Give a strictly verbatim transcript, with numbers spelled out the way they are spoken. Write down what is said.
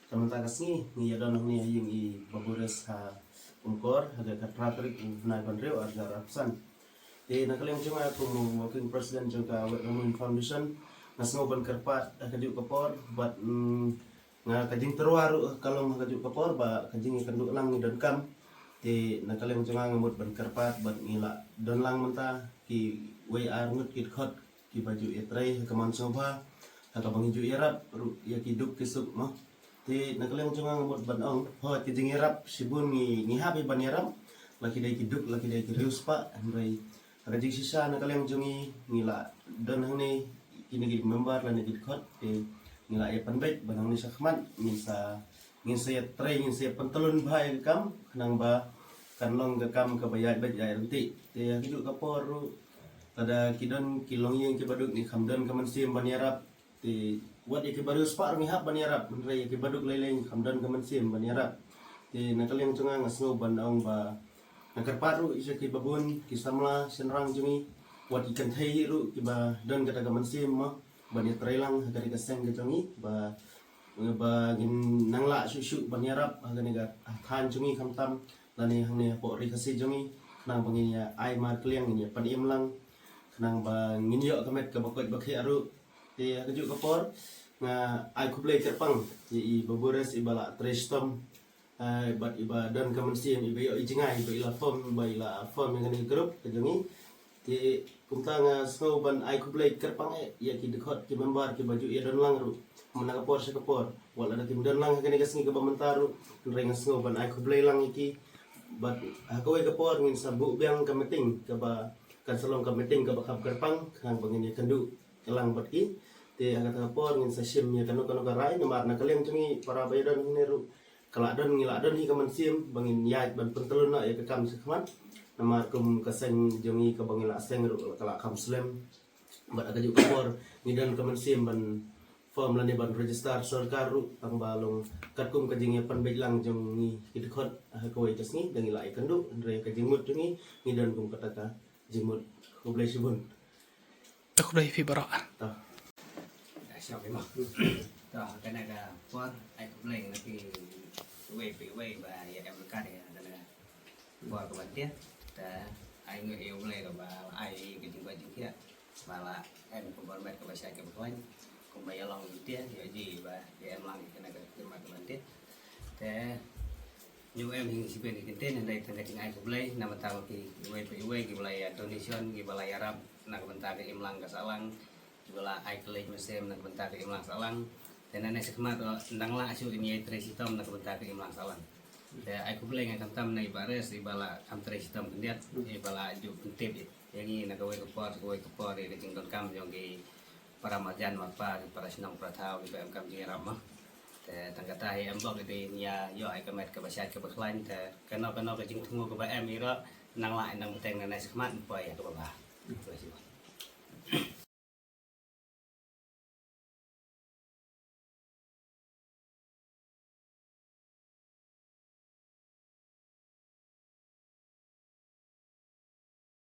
Ka mynta ka sngi ngi ïa don hangne ha ïing i Bah Boris ha Umkor ha ka khatphra tarik u bnai ba hynriew arhajar arphew san. Te na ka liang jong nga kum u working president jong ka Wetmoon Foundation, nga sngew ban kyrpad ha kajuh ka por bad, mm, nga ka jingtyrwa ruh ka long ha kajuh ka por ba ka jingïakynduh lang ngi donkam. Te na ka liang jong nga nga mut ban kyrpad bad ngi la don lang mynta kiwei ar ngut ki dkhot kiba ju ïatrei ha ka mon sngewbha ha kaba ngi ju ïarap ruh ïa ki duk ki suk mo. Te na ka liang jong nga nga mut ban ong, hooid, ki jingïarap shibun ngi, ngi hap ban ïarap, la ki dei ki duk, la ki dei ki riewspah, hynrei ha ka jingshisha na ka liang jong ngi ngi la don hangne kine ki member lane ki dkhot, te ngi la ïa pynbeit ba nangne shakhmat ngin sa, ngin sa ïatrei, ngin sa ïa pyntlun bha ïa ka kam khnang ba kan long ka kam kaba ïaid beit ïaid ryntih. Te ha kajuh ka por ruh lada ki don ki longïing kiba duk ngi kham don ka mynsiem ban ïarap. Te wat ïa kiba riewspah ruh ngi hap ban ïarap, hynrei ïa kiba duk lei lei ngi kham don ka mynsiem ban ïarap. Te na ka liang jong nga nga sngew ban ong ba nga kyrpad ruh ïa kiba bun ki samla shynrang jong ngi, wat ki kynthei ruh kiba don kata ka mynsiem mo ban ïatrei lang ha kane ka seng ka jong ngi ba, ba ngin nang lah shuh shuh ban ïarap ha kane ka thaiñ jong ngi khamtam lane hangne hapoh Ri Khasi jong ngi khnang ba ngin ïa ai markylliang, ngin ïa pynim lang khnang ba ngin ïoh ka met kaba koit ba khiah ruh. Te ha kajuh ka por nga ai khublei kyrpang ïa i Bah Boris iba la trei shitom, eh, bad iba don ka mynsiem, iba ïoh i jngai, iba i la form, iba i la form ïa kane ka group ka jong ngi. Te kumta nga sngew ban ai khublei kyrpang eh ïa ki dkhot ki member kiba ju ïa don lang ruh mynta ka por sha ka por. Wat lada kim don lang ha kane ka sngi kaba mynta ruh, hynrei nga sngew ban ai khublei lang ïa ki. Bad ha kawei ka por ngin sa buh biang ka meeting kaba kan sa long ka meeting kaba kham kyrpang khnang ba ngin ïakynduh lang bad ki. Te ha kata ka por ngin sa shim ïa kano kano ka rai namar na ka liang jong ngi para ba ïa don hangne ruh ka la don, ngi la don hi ka mynsiem ba ngin ïaid ban pyntlun noh ïa ka kam shakhmat. Namar kum ka seng jong ngi kaba ngi la seng ruh ka la kham slem. Bad ha kajuh ka por ngi don ka mynsiem ban form lane ban register sorkar ruh tang ba long katkum ka jingïapynbeit lang jong ngi ki dkhot ha kawei ka sngi da ngi la ïakynduh, hynrei ka jingmut jong ngi ngi don kum kata ka jingmut. Khublei shibun. Te khublei phi baroh. To. Ka shop imo. To, kane ka por ai khublei na phi wei phi wei ba ïa em ryngkat ïa kane ka por kaba tieng. Te ai nguh ïa U Blei kaba ai ka jingkoit jingkhiah ba la em ka bor met kaba shait kaba khlaiñ kumba ïa long tieng ïa ji ba ïa em lang ïa kane ka khyrmat kaba tieng. Te Ngi em hi shisien ki kyntien, hynrei tang ka jingai khublei na ka bynta ki iwei pa iwei kiba la ïa donation, kiba la ïarap na ka bynta ka imlang ka sahlang, kiba la ai kylliang mynsiem na ka bynta ka imlang sahlang. Te nangne shakhmat ruh nang lah shuh ïa trei shitom na ka bynta ka imlang sahlang. Te ai khublei nga khamtam na i Bah Res iba la kham trei shitom khyndiat, iba la ju pyntip ïa ngi na kawei ka por sha kawei ka por ïa ka jingdonkam jong ki para marjan marpa, para shnong para thaw kiba em kam jingïarap mo. Te tang kata hi em bok, ïa dei ngi ïa ïoh ïa ka met kaba shait kaba khlaiñ, te kano kano ka jingthmu kaba em ïa ro nang lah nang bteng nangne shakhmat, poi ïa kaba bha.